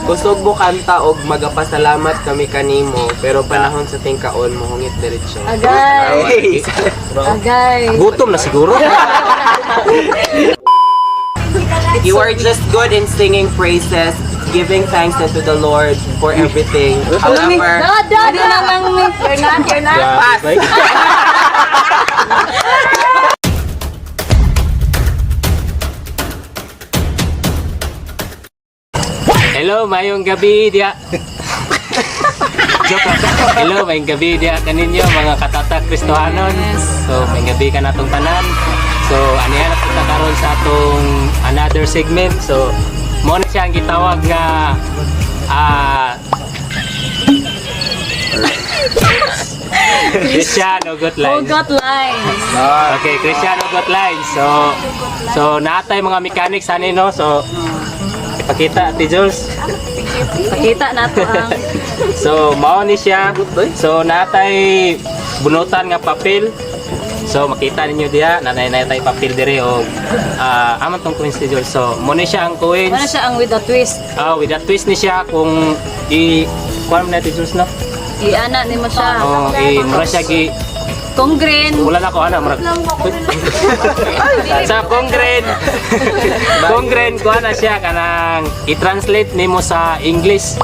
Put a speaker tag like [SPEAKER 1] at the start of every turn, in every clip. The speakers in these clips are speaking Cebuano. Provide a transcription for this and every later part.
[SPEAKER 1] Kusog mo kanta og magapasalamat kami kanimo, pero panahon sa tingkaon mo hungit diretso.
[SPEAKER 2] Agay. Agay.
[SPEAKER 3] Gutom na siguro.
[SPEAKER 1] You are just good in singing praises, giving thanks unto the Lord for everything. However,
[SPEAKER 2] Da, da, da. Na lang ni. You're not, you're not.
[SPEAKER 3] Pass. Hello, mayong gabi diya. Joke lang. Hello, mayong gabi diya kaninyo mga katata Kristohanon. So, mayong gabi ka natong tanan. So, anihan na punta karon sa atong another segment. So, mo na siya ang gitawag nga Christian Hugot Lines.
[SPEAKER 2] Hugot lines.
[SPEAKER 3] Okay, Christian Hugot Lines. So naatay mga mechanics ani, no. So ipakita, Ate Jules.
[SPEAKER 2] Pakita na to ang
[SPEAKER 3] So mao ni siya. So naatay bunutan nga papel. So makita ninyo diha nanay natay papel dire og aman tong coins ni Jules. So mo ni siya ang coins.
[SPEAKER 2] Ano siya ang with a twist.
[SPEAKER 3] Ah, with a twist ni siya kung i kuan mo na, Ate Jules, no.
[SPEAKER 2] Iana ni mo siya.
[SPEAKER 3] Oh, i mura siya gi
[SPEAKER 2] Kung green,
[SPEAKER 3] wala na ko ana murag sa kung green kuha na siya kanang i-translate nimo sa English.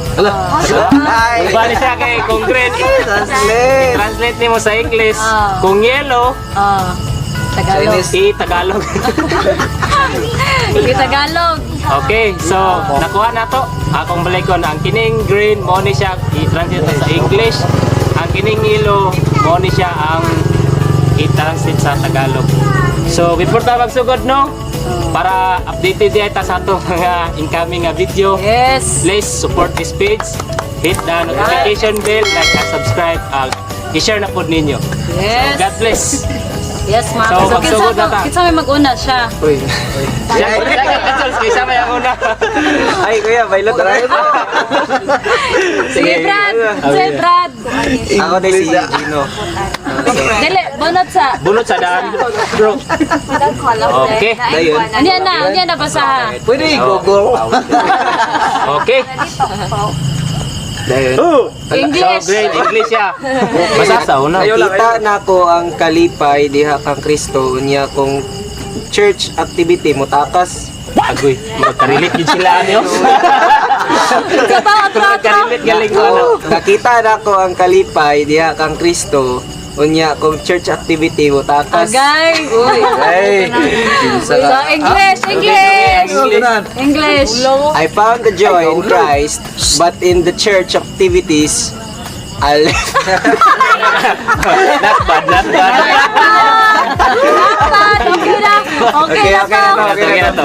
[SPEAKER 4] Ay!
[SPEAKER 3] Iba ni siya kay kung green
[SPEAKER 4] Translate!
[SPEAKER 3] translate nimo sa English.
[SPEAKER 2] Ah.
[SPEAKER 3] Kung yellow,
[SPEAKER 2] ah, Tagalog.
[SPEAKER 4] Chinese.
[SPEAKER 3] i-Tagalog.
[SPEAKER 2] I-Tagalog.
[SPEAKER 3] Okay, so nakuha na to. Akong balikon ang kining green mo ni siya i-translate sa English. Ang kining yellow mo ni siya ang i-translate sa Tagalog. So before ta magsugod, no, para updated diay ta sa atong mga incoming nga video.
[SPEAKER 2] Yes.
[SPEAKER 3] Please support this page. Hit the notification bell, like and subscribe. I-share na po ninyo.
[SPEAKER 2] Yes.
[SPEAKER 3] God bless.
[SPEAKER 2] Yes, ma'am.
[SPEAKER 3] So,
[SPEAKER 2] So,
[SPEAKER 3] magsugod na ta.
[SPEAKER 2] kinsa may mag-una siya?
[SPEAKER 4] Uy.
[SPEAKER 3] Siya, siya, may ang una.
[SPEAKER 1] Ay kuya, bailot
[SPEAKER 4] Try mo!
[SPEAKER 2] Sige, Brad. Sige, Brad.
[SPEAKER 1] Ako din si Gino.
[SPEAKER 2] Dili, bunot sa.
[SPEAKER 3] Bunot sa daan. Bro. Okay.
[SPEAKER 1] Dayon.
[SPEAKER 2] Unya na basa.
[SPEAKER 4] Pwede i-google.
[SPEAKER 3] Okay.
[SPEAKER 1] Dayon.
[SPEAKER 3] So,
[SPEAKER 2] English.
[SPEAKER 3] grade English siya. Basta sa una.
[SPEAKER 1] Kita nako ang kalipay diha kang Kristo unya kung church activity mo takas.
[SPEAKER 3] Agoy, magka-relate yun sila ano.
[SPEAKER 2] Sa pa, otro, otro.
[SPEAKER 3] Magka-relate galing ko ano.
[SPEAKER 1] Nakita nako ang kalipay diha kang Kristo unya kung church activity mo takas.
[SPEAKER 2] Agay. Uy.
[SPEAKER 4] Ay!
[SPEAKER 2] So, English, English. English.
[SPEAKER 1] I found the joy in Christ, but in the church activities, I left.
[SPEAKER 3] Not bad, not bad.
[SPEAKER 2] Not bad. Okay na. Okay na
[SPEAKER 1] Okay, okay
[SPEAKER 2] to.
[SPEAKER 1] na to.
[SPEAKER 3] Okay na to.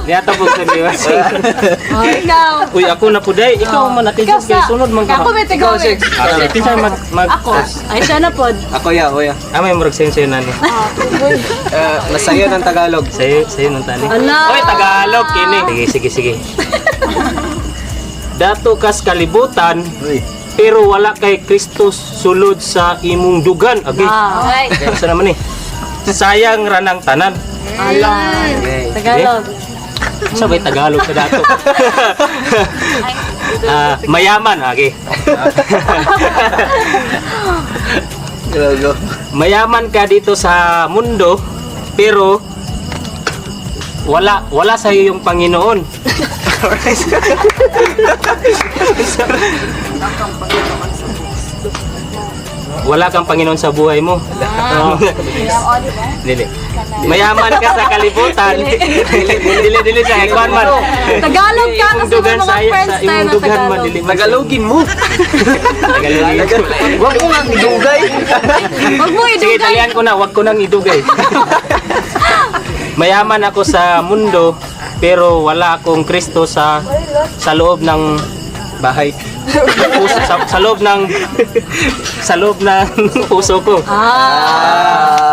[SPEAKER 3] Di ato bugso ni
[SPEAKER 2] Oh, ikaw.
[SPEAKER 3] Uy, ako na puday. Ikaw man natin
[SPEAKER 2] Ikaw
[SPEAKER 3] kay
[SPEAKER 2] sa.
[SPEAKER 3] sunod man ka.
[SPEAKER 2] Ako may tigaw eh.
[SPEAKER 3] Ah, sige, kinsa mag mag
[SPEAKER 2] Ako. Ay, siya na pod.
[SPEAKER 1] Ako ya, ako ya.
[SPEAKER 3] Ah, may murag sayo sayo nani.
[SPEAKER 1] Masayo ng Tagalog.
[SPEAKER 3] Sayo sayo nung tani.
[SPEAKER 2] Ala.
[SPEAKER 3] Oy, Tagalog kini. Sige, sige, sige. Dato kas kalibutan,
[SPEAKER 4] Uy.
[SPEAKER 3] pero wala kay Kristo sulod sa imong dugan. Okay.
[SPEAKER 2] Ah.
[SPEAKER 3] Sa naman eh. Sayang ranang tanan.
[SPEAKER 2] Ala.
[SPEAKER 1] Okay.
[SPEAKER 2] Tagalog.
[SPEAKER 3] Sa may Tagalog sa dato. Ah, mayaman, okay.
[SPEAKER 4] Go, go.
[SPEAKER 3] Mayaman ka dito sa mundo, pero wala wala sa iyo yung Panginoon. Wala kang Panginoon sa buhay mo. Oo. Dili. Mayaman ka sa kalibutan. Dili, dili, dili sa ikuan man.
[SPEAKER 2] Tagalog ka
[SPEAKER 3] Imong
[SPEAKER 2] kasi may
[SPEAKER 3] dugan
[SPEAKER 2] mga
[SPEAKER 3] sa-
[SPEAKER 2] friends
[SPEAKER 3] sa
[SPEAKER 2] tayo
[SPEAKER 3] imong
[SPEAKER 2] na
[SPEAKER 3] dugan man,
[SPEAKER 2] Tagalog.
[SPEAKER 3] dili man.
[SPEAKER 1] Tagalogin mo.
[SPEAKER 3] Tagalogin.
[SPEAKER 4] Huwag mo nga idugay.
[SPEAKER 2] Huwag mo
[SPEAKER 3] Sige,
[SPEAKER 2] idugay.
[SPEAKER 3] talian ko na, wag ko nang idugay. Mayaman ako sa mundo, pero wala akong Kristo sa loob ng
[SPEAKER 1] Bahay.
[SPEAKER 3] puso, sa loob ng puso ko.
[SPEAKER 2] Ah.
[SPEAKER 4] Ah.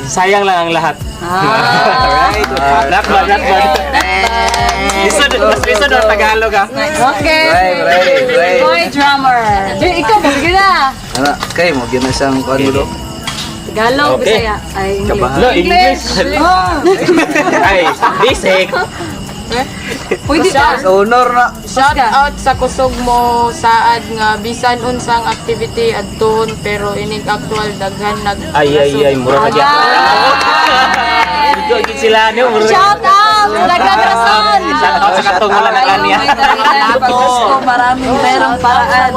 [SPEAKER 3] Sayang lang ang lahat.
[SPEAKER 2] Ah.
[SPEAKER 1] Alright.
[SPEAKER 3] Not bad, not bad. Lisod, mas lisod ang Tagalog ah.
[SPEAKER 2] Okay.
[SPEAKER 4] Right.
[SPEAKER 2] Boy drummer. Di, ikaw, sige na.
[SPEAKER 4] Ano, kay mo gina siyang kuan mo.
[SPEAKER 2] Tagalog,
[SPEAKER 3] Okay.
[SPEAKER 2] Bisaya. Ay, English.
[SPEAKER 3] No, English.
[SPEAKER 2] Oh.
[SPEAKER 3] Ay, basic.
[SPEAKER 2] Pwede ba?
[SPEAKER 4] Sa honor na.
[SPEAKER 5] Shout out sa kusog mo saad nga bisan unsang activity adtuon pero inig actual daghan nag
[SPEAKER 3] Ay, ay, ay, mura na gyapon. Igo gid sila niyo, mura.
[SPEAKER 2] Shout out! Daghang rason!
[SPEAKER 3] Shout out sa katong wala na kaniya.
[SPEAKER 2] Gusto maraming merong paraan.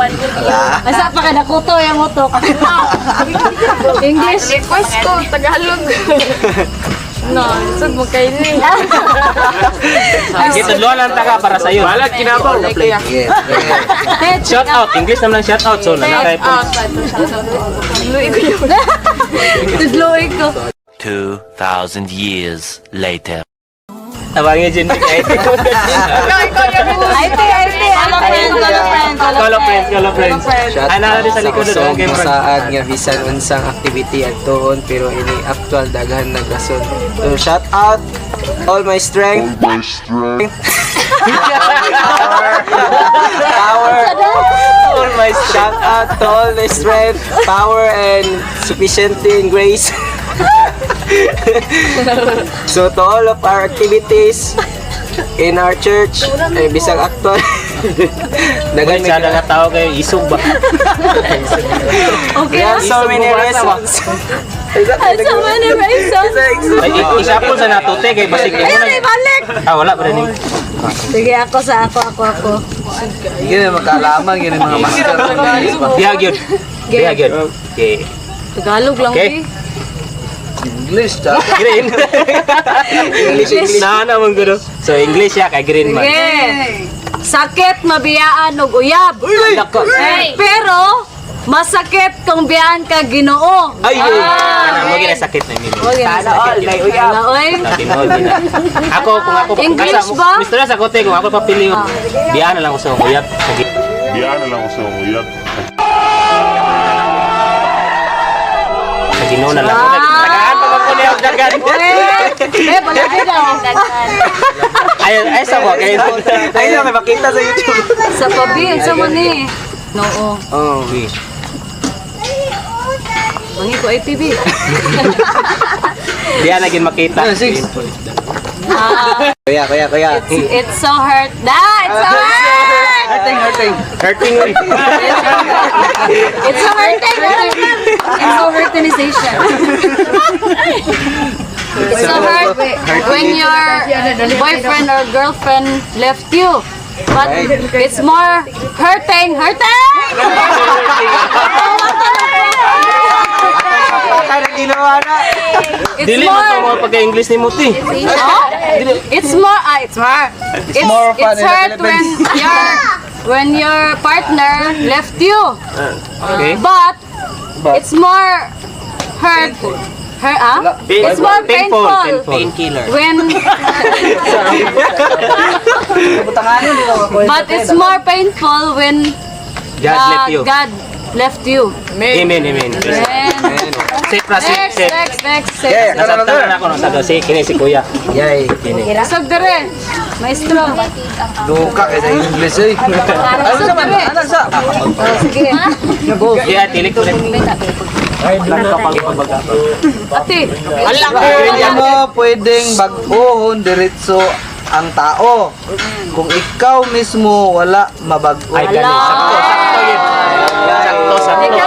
[SPEAKER 2] Asa pa ka nakuto yung utok. English.
[SPEAKER 5] Request ko Tagalog. No, isod mo kay ni.
[SPEAKER 3] Sige, tudloan lang ta ka para sa iyo.
[SPEAKER 6] Balag kinabaw.
[SPEAKER 4] Yeah. Yeah.
[SPEAKER 3] Shout out, English naman lang shout out. So, nanakay po.
[SPEAKER 2] Tudloy ko.
[SPEAKER 7] 2,000 years later.
[SPEAKER 3] Tabangin dyan kay.
[SPEAKER 2] IT, IT. Ano friend, call a friend,
[SPEAKER 3] Call a friend, call a friend.
[SPEAKER 4] Shout
[SPEAKER 3] Ay, nara sa likod
[SPEAKER 8] sa
[SPEAKER 3] doon kay
[SPEAKER 8] kusog
[SPEAKER 3] friend.
[SPEAKER 8] saad nga bisan unsang activity adtuon pero ini actual daghan nagrason. So shout out all my strength. Power. All my shout out to all my strength, power and sufficiency and grace. So to all of our activities in our church, eh, bisag actual daghan
[SPEAKER 3] Daghan sada nga tao kay isog ba.
[SPEAKER 2] Okay.
[SPEAKER 8] We have so many reasons.
[SPEAKER 2] So many reasons.
[SPEAKER 3] Ay, isapol sa nato te kay basig nimo
[SPEAKER 2] Ayun,
[SPEAKER 3] na.
[SPEAKER 2] ibalik!
[SPEAKER 3] Ah, wala pa rin.
[SPEAKER 2] Sige, ako sa ako, ako, ako.
[SPEAKER 4] Hindi na magkaalaman yun ang mga master.
[SPEAKER 3] Diha gyud. Diha gyud. Okay.
[SPEAKER 2] Tagalog lang,
[SPEAKER 3] Okay.
[SPEAKER 2] eh.
[SPEAKER 4] English, ta.
[SPEAKER 3] Green. English, English. Na na man gulo. So English ya kay green man.
[SPEAKER 2] Sige. Sakit mabiyaan og uyab.
[SPEAKER 3] Nako.
[SPEAKER 2] Pero masakit kung biyaan ka Ginoo.
[SPEAKER 3] Ay, ay. Kana mo gina sakit na nimo.
[SPEAKER 1] Sana all may uyab.
[SPEAKER 2] Wala, oy.
[SPEAKER 3] Tinuod gina. Ako kung ako
[SPEAKER 2] English ba?
[SPEAKER 3] Mr. sa kote kung ako papili, diha na lang ko sa uyab.
[SPEAKER 9] Biyaan na lang ko sa uyab.
[SPEAKER 3] Sa Ginoo na lang. Tagaan pa ko niya dagan.
[SPEAKER 2] Eh, balagay daw.
[SPEAKER 3] Ay, ay sa ko kay.
[SPEAKER 8] Ay, lang, makita sa YouTube.
[SPEAKER 2] Sa pabi, sa mo ni. Noo.
[SPEAKER 8] Oh.
[SPEAKER 2] Mangi ko ITV.
[SPEAKER 3] Diha na gin makita.
[SPEAKER 4] Six.
[SPEAKER 8] Kuya, kuya, kuya.
[SPEAKER 2] It's so hurt. Da, it's so hurt.
[SPEAKER 4] Hurting, hurting.
[SPEAKER 3] Hurting. Oy.
[SPEAKER 2] It's so hurting. It's so hurtinization. It's so hurt when your boyfriend or girlfriend left you. But it's more hurting, hurting!
[SPEAKER 8] Baka na ginawa na.
[SPEAKER 2] It's
[SPEAKER 3] Dili man to
[SPEAKER 2] more,
[SPEAKER 3] mga pagka-English ni Muti.
[SPEAKER 2] it's more, ah, it's more. It's,
[SPEAKER 4] more fun
[SPEAKER 2] it's
[SPEAKER 4] in the
[SPEAKER 2] hurt when
[SPEAKER 4] Philippines.
[SPEAKER 2] your partner left you.
[SPEAKER 3] Okay.
[SPEAKER 2] But it's more hurt. Hurt, ah? It's more painful.
[SPEAKER 1] Painkiller.
[SPEAKER 2] When But it's more painful when
[SPEAKER 3] God left you.
[SPEAKER 2] God left you.
[SPEAKER 3] Amen, amen.
[SPEAKER 2] Amen.
[SPEAKER 3] Safe ra, safe,
[SPEAKER 2] Next,
[SPEAKER 3] safe.
[SPEAKER 2] next, next,
[SPEAKER 4] Yeah,
[SPEAKER 2] next.
[SPEAKER 3] Nasabtan na ako no sa si kini si Kuya.
[SPEAKER 4] Yay.
[SPEAKER 3] Kini.
[SPEAKER 2] Sag dere. Maestro.
[SPEAKER 4] Duka kay sa English eh. Ano sa man? Ano sa?
[SPEAKER 2] Oh, sige.
[SPEAKER 3] Diha tilik ko rin.
[SPEAKER 2] Ate.
[SPEAKER 4] Hindi mo pwedeng bag-ohon diretso ang tao. Kung ikaw mismo wala mabag-o.
[SPEAKER 3] Ay gani, sakto, sakto yun. Sakto, sakto.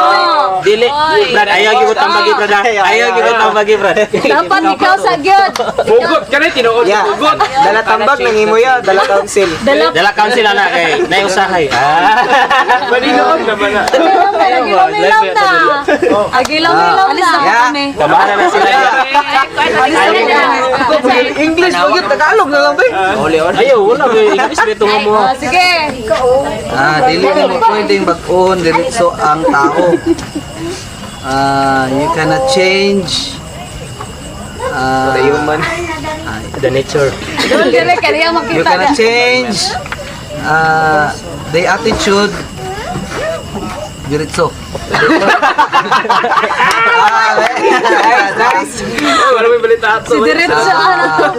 [SPEAKER 3] Dili, Brad, ayaw gyud ko tambagi, Brad. Ah. Ayaw gyud ko tambagi, Brad.
[SPEAKER 2] Dapat ikaw sa gyud.
[SPEAKER 6] Hugot ka na, tinuod
[SPEAKER 8] Yeah.
[SPEAKER 6] hugot.
[SPEAKER 8] Dala tambag nang imo ya, dala council.
[SPEAKER 2] Dala
[SPEAKER 3] Dala council ana kay nay usahay. Ah.
[SPEAKER 6] Malinood naman na.
[SPEAKER 2] Agilaw-ilaw na. Agilaw-ilaw na.
[SPEAKER 4] Yeah.
[SPEAKER 2] Kami.
[SPEAKER 3] Kamahan na sila.
[SPEAKER 4] English mo gyud, Tagalog na lang ba?
[SPEAKER 3] Ayaw, wala ba English beto nga mo.
[SPEAKER 2] Oh, sige.
[SPEAKER 4] Ah, dili mo pwedeng bag-ohon diretso ang tao. Ah, you cannot change. Ah,
[SPEAKER 8] The human.
[SPEAKER 3] The nature.
[SPEAKER 2] Doon dire kaya
[SPEAKER 4] you
[SPEAKER 2] makita
[SPEAKER 4] cannot
[SPEAKER 2] na.
[SPEAKER 4] change the attitude diretso. Ah,
[SPEAKER 8] Nice, nice.
[SPEAKER 6] Wala may balita
[SPEAKER 2] Si diretso ano.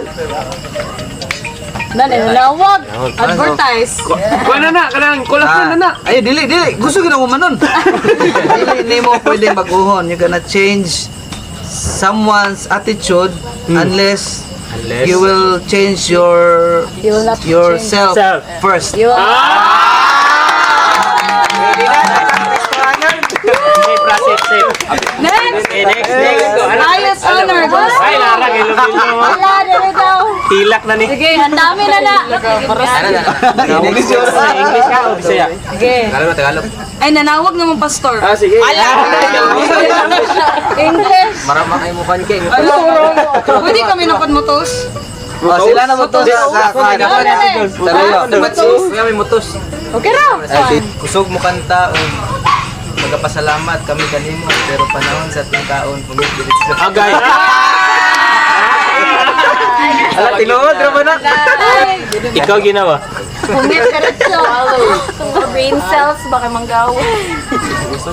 [SPEAKER 2] Nananawag. Advertise.
[SPEAKER 6] Kuha na na, kanang kulang na na.
[SPEAKER 4] Ay, dili, dili. Gusto gina ko manon. Dili nimo pwedeng baguhon. You cannot change someone's attitude unless
[SPEAKER 3] Unless
[SPEAKER 4] you will change your
[SPEAKER 2] You will not
[SPEAKER 4] yourself
[SPEAKER 3] Self.
[SPEAKER 4] first.
[SPEAKER 2] You will
[SPEAKER 3] Safe ra, safe, safe.
[SPEAKER 2] Next!
[SPEAKER 3] Okay, next, next.
[SPEAKER 2] Highest honor goes
[SPEAKER 3] Ay, lara, gilo-gilo.
[SPEAKER 2] Wala, dali daw.
[SPEAKER 3] Hilak na ni.
[SPEAKER 2] Sige, ang dami na na.
[SPEAKER 4] English yun.
[SPEAKER 3] English ka o Bisaya?
[SPEAKER 2] Sige.
[SPEAKER 8] Tagalog, Tagalog.
[SPEAKER 5] Ay, nanawag naman pastor.
[SPEAKER 6] Ah, sige.
[SPEAKER 2] English.
[SPEAKER 8] Marama kayo mukhaan kay.
[SPEAKER 5] Pwede kami napad mo tos?
[SPEAKER 4] Oh, sila na mo to sa
[SPEAKER 2] Ano na eh?
[SPEAKER 4] Sa
[SPEAKER 8] Kuya, may mutos.
[SPEAKER 2] Okay ra.
[SPEAKER 8] Kusog mo kanta o magapasalamat kami kanimo pero panahon sa tingkaon pugit diretso.
[SPEAKER 3] Agay.
[SPEAKER 4] Ala, tinuod ra ba na?
[SPEAKER 2] Ay,
[SPEAKER 3] Ikaw ginawa.
[SPEAKER 2] pungit diretso.
[SPEAKER 10] Brain cells, baka manggaw.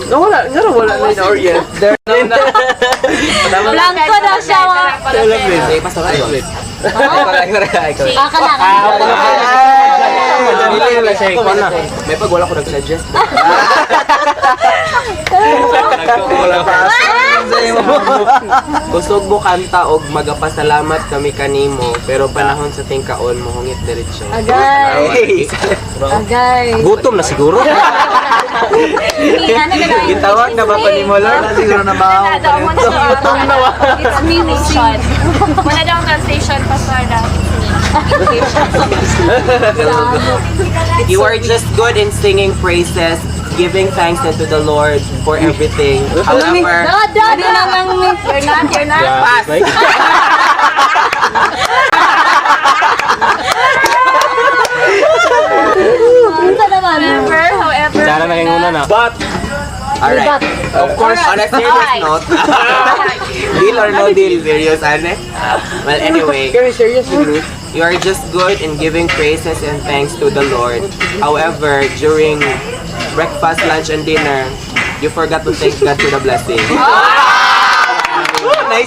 [SPEAKER 6] No, wala. Nga wala na yung orient.
[SPEAKER 2] Blanco daw siya. Wa. Ah, kana, kana.
[SPEAKER 1] May pag wala ko nag-suggest. Kusog mo kanta og magapasalamat kami kanimo pero panahon sa tingkaon mo hungit diretso.
[SPEAKER 2] Agay. Agay.
[SPEAKER 3] Gutom na siguro.
[SPEAKER 10] Ano na lang?
[SPEAKER 4] Gitawag na ba pa ni mo, Lord? Siguro na ba?
[SPEAKER 10] Gutom
[SPEAKER 2] na ba? It's me who sings.
[SPEAKER 10] Wala daw ang translation, Pastor daw.
[SPEAKER 1] You are just good in singing praises, giving thanks unto the Lord for everything. However,
[SPEAKER 2] Da, da, da.
[SPEAKER 10] You're not, you're not.
[SPEAKER 1] pass.
[SPEAKER 2] Unsa naman?
[SPEAKER 10] However, however.
[SPEAKER 3] Sana na yung una na.
[SPEAKER 6] But,
[SPEAKER 1] Alright. Of course, on a serious
[SPEAKER 10] Alright.
[SPEAKER 1] note, deal or no deal, serious, ane? Well, anyway,
[SPEAKER 6] very serious with me.
[SPEAKER 1] you are just good in giving praises and thanks to the Lord. However, during breakfast, lunch, and dinner, you forgot to thank God for the blessing.
[SPEAKER 8] Nice.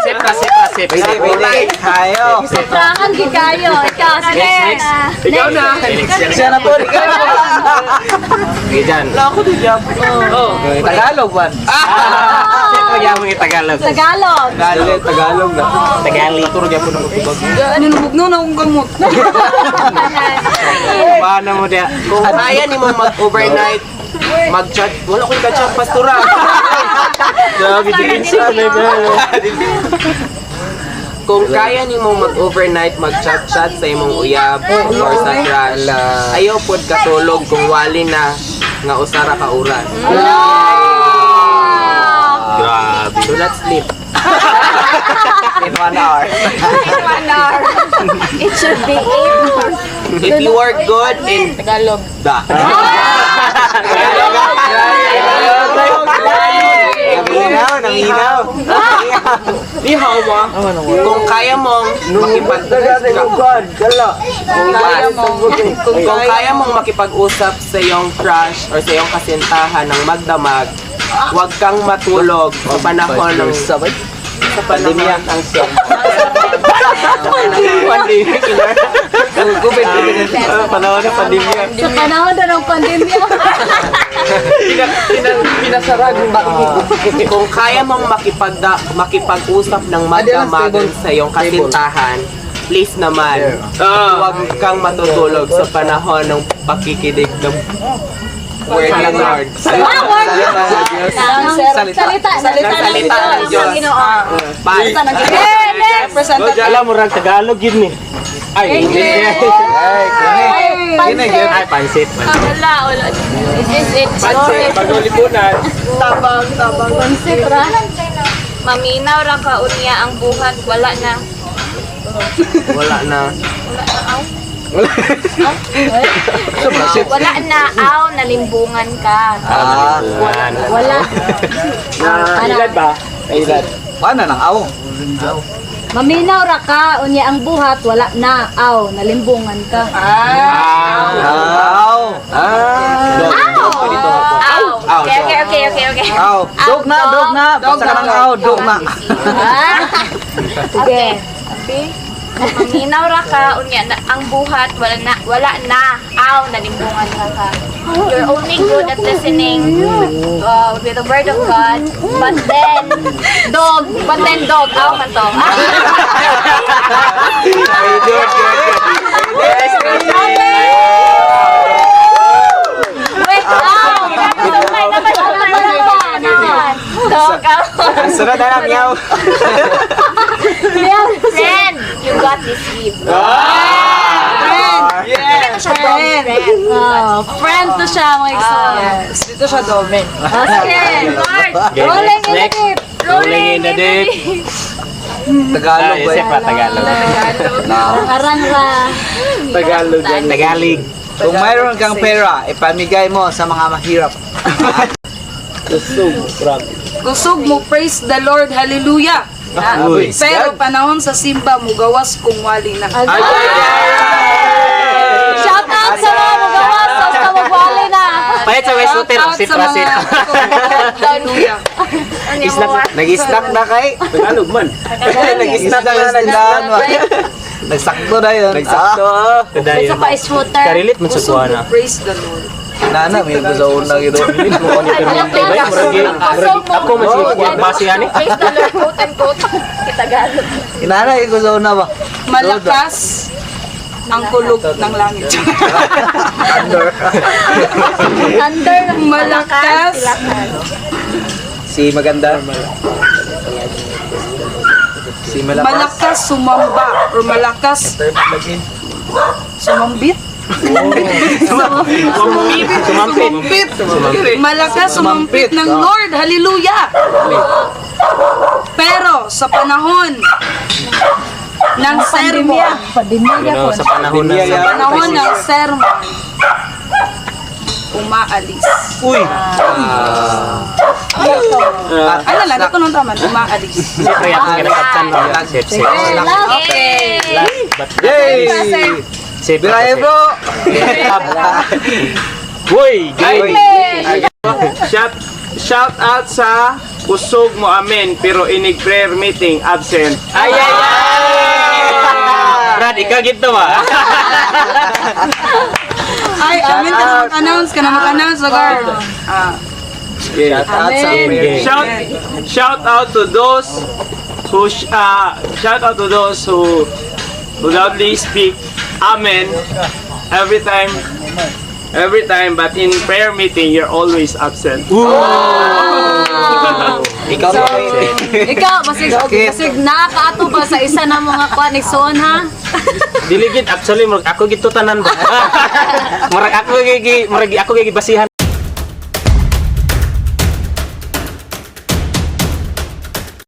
[SPEAKER 3] Safe ra, safe ra, safe.
[SPEAKER 8] Pwede, pwede. Kayo.
[SPEAKER 2] Sobrahan gi kayo. Ikaw, sige.
[SPEAKER 3] Next,
[SPEAKER 6] Ikaw na.
[SPEAKER 4] Siya na to.
[SPEAKER 3] Sige dyan.
[SPEAKER 4] Tagalog man.
[SPEAKER 3] Safe pa gyapon yung Tagalog.
[SPEAKER 2] Tagalog.
[SPEAKER 1] Tagalog, Tagalog na.
[SPEAKER 3] Tagalog.
[SPEAKER 1] Turo gyapon ako tubag.
[SPEAKER 5] Ano nubugno na akong gamot.
[SPEAKER 3] Paano mo diya?
[SPEAKER 1] Kung kaya nimo mag-overnight, mag-chat, wala ko'y ka-chat, pastora.
[SPEAKER 3] Grabe, diretso na yun.
[SPEAKER 1] Kung kaya nimo mag-overnight, mag-chat-chat sa imong uyab or sa crush, ayaw pod katulog kung wali na nga usara ka oras.
[SPEAKER 3] Grabe.
[SPEAKER 1] Do not sleep.
[SPEAKER 8] In 1 hour.
[SPEAKER 10] In 1 hour. It should be 8 hours.
[SPEAKER 1] If you are good in
[SPEAKER 5] Tagalog.
[SPEAKER 1] da.
[SPEAKER 8] Naminaw, naminaw.
[SPEAKER 6] Ni hao mo.
[SPEAKER 1] Kung kaya mong makipag kung kaya mong makipag-usap sa iyong crush or sa iyong kasintahan ng magdamag, huwag kang matulog sa panahon ng sa pandemya ang
[SPEAKER 3] Pandemic. Panahon ng pandemya.
[SPEAKER 2] Sa panahon na ng pandemya.
[SPEAKER 6] Pinasarag yung
[SPEAKER 1] Kung kaya mong makipag-usap ng magdamagan sa iyong kasintahan, please naman, huwag kang matutulog sa panahon ng pakikinig ng word ng Lord.
[SPEAKER 2] Ah, word.
[SPEAKER 4] Salita.
[SPEAKER 2] Salita. Salita
[SPEAKER 1] Ng salita ng Diyos. Pass.
[SPEAKER 2] Okay, next.
[SPEAKER 3] Alam mo rang Tagalog yun eh. Ay, English.
[SPEAKER 4] Ay, kini.
[SPEAKER 2] Ay, pansit.
[SPEAKER 3] Ay, pansit. Pansit.
[SPEAKER 10] Wala, wala. Is this it?
[SPEAKER 6] Pansit, bago lipunan.
[SPEAKER 2] Pansit ra.
[SPEAKER 10] Maminaw ra ka unya ang buhat. Wala na.
[SPEAKER 1] Wala na.
[SPEAKER 10] Wala na, aw. Wala na, aw. Nalimbungan ka.
[SPEAKER 4] Ah,
[SPEAKER 2] Wala.
[SPEAKER 6] Na, ilad ba? Ilad.
[SPEAKER 4] paano nang aw?
[SPEAKER 2] Maminaw ra ka, unya ang buhat, wala na, aw, nalimbungan ka.
[SPEAKER 4] Aw.
[SPEAKER 10] Aw!
[SPEAKER 1] Aw,
[SPEAKER 10] Okay, okay, okay, okay, okay.
[SPEAKER 4] Aw. Dog na, dog na. Basta ka ng aw, dog na.
[SPEAKER 2] Ah. Sige.
[SPEAKER 10] Okay. Maminaw ra ka, unya na, ang buhat wala na, wala na, aw, nalimbungan ra ka. You're only good at listening with the word of God, but then dog, but then dog, aw man to.
[SPEAKER 4] Ay, good, good, good.
[SPEAKER 2] Wait, aw!
[SPEAKER 10] Dog, aw.
[SPEAKER 8] Ang sunod na lang, meow.
[SPEAKER 10] Friend, you got deceived.
[SPEAKER 5] Friend.
[SPEAKER 10] Ito siya dog, friend.
[SPEAKER 2] Oh, friend to siya, mga igsoon.
[SPEAKER 5] Yes. Dito siya domen.
[SPEAKER 2] Okay.
[SPEAKER 3] Okay,
[SPEAKER 2] Rolling in the
[SPEAKER 3] next.
[SPEAKER 2] deep.
[SPEAKER 3] Rolling in the deep.
[SPEAKER 4] Tagalog ba
[SPEAKER 3] Isip
[SPEAKER 4] yun?
[SPEAKER 3] pa, Tagalog.
[SPEAKER 2] Arang ra.
[SPEAKER 6] Tagalog yan.
[SPEAKER 3] Tagalog.
[SPEAKER 8] Kung mayroon kang pera, ipamigay mo sa mga mahirap.
[SPEAKER 6] Kusog. Grabe.
[SPEAKER 5] Kusog mo, praise the Lord, hallelujah.
[SPEAKER 4] Uy.
[SPEAKER 5] Pero panahon sa simba mo gawas kung wali na.
[SPEAKER 6] Ay, ay, ay!
[SPEAKER 2] Shout out sa mga magawas sa kamagwali na.
[SPEAKER 3] Palit sa West Hotel,
[SPEAKER 5] Shout out
[SPEAKER 3] sit
[SPEAKER 5] sa
[SPEAKER 3] ra sit.
[SPEAKER 5] mga hallelujah.
[SPEAKER 8] Nag-snack na kay.
[SPEAKER 6] Tagalog man.
[SPEAKER 8] Nag-snack na, nagdaan. Nagsakto na yun.
[SPEAKER 1] Nagsakto. ah.
[SPEAKER 2] Sa pa shooter.
[SPEAKER 3] Karilit man sa
[SPEAKER 5] Kusog mo,
[SPEAKER 3] kuana.
[SPEAKER 5] praise the Lord.
[SPEAKER 4] Nana, may gusto na gito.
[SPEAKER 3] Ako man siya base ani.
[SPEAKER 10] Praise the Lord, quote and quote. Tagalog.
[SPEAKER 4] Inana, may gusto na ba?
[SPEAKER 5] Malakas ang kulog ng langit.
[SPEAKER 4] Thunder.
[SPEAKER 2] Thunder.
[SPEAKER 5] Malakas
[SPEAKER 8] Si maganda. Si malakas.
[SPEAKER 5] malakas sumamba or malakas sumambit?
[SPEAKER 3] Sumampit.
[SPEAKER 5] Sumampit. Malakas sumampit ng Lord. Hallelujah! Pero sa panahon ng sermon,
[SPEAKER 3] Pero sa panahon ng
[SPEAKER 8] Pandemya.
[SPEAKER 5] panahon ng sermon, umaalis.
[SPEAKER 8] Uy!
[SPEAKER 5] Ay, wala, ito nung tama, umaalis.
[SPEAKER 3] Siyempre, ako kinasabtan mo. Sip, sip.
[SPEAKER 10] Okay.
[SPEAKER 3] Last but
[SPEAKER 4] Yay!
[SPEAKER 3] Sip,
[SPEAKER 4] Birahe bro!
[SPEAKER 3] Uy, game.
[SPEAKER 6] Shout out sa kusog mo amen pero inig prayer meeting absent.
[SPEAKER 3] Ay, ay, ay! Brad, ikaw gito ba?
[SPEAKER 5] Ay, amin ka na mag-announce, ka na mag-announce, lugar. Ah,
[SPEAKER 8] Shout out sa
[SPEAKER 3] Game, game.
[SPEAKER 6] Shout out to those who shout out to those who loudly speak amen every time but in prayer meeting you're always absent.
[SPEAKER 8] Ikaw ba?
[SPEAKER 2] Ikaw, basig, basig nakakaato ba sa isa na mga kwan, igsoon ha?
[SPEAKER 3] Dili gid actually murag ako gito tanan ba. Murag ako gigi murag ako gigi basihan.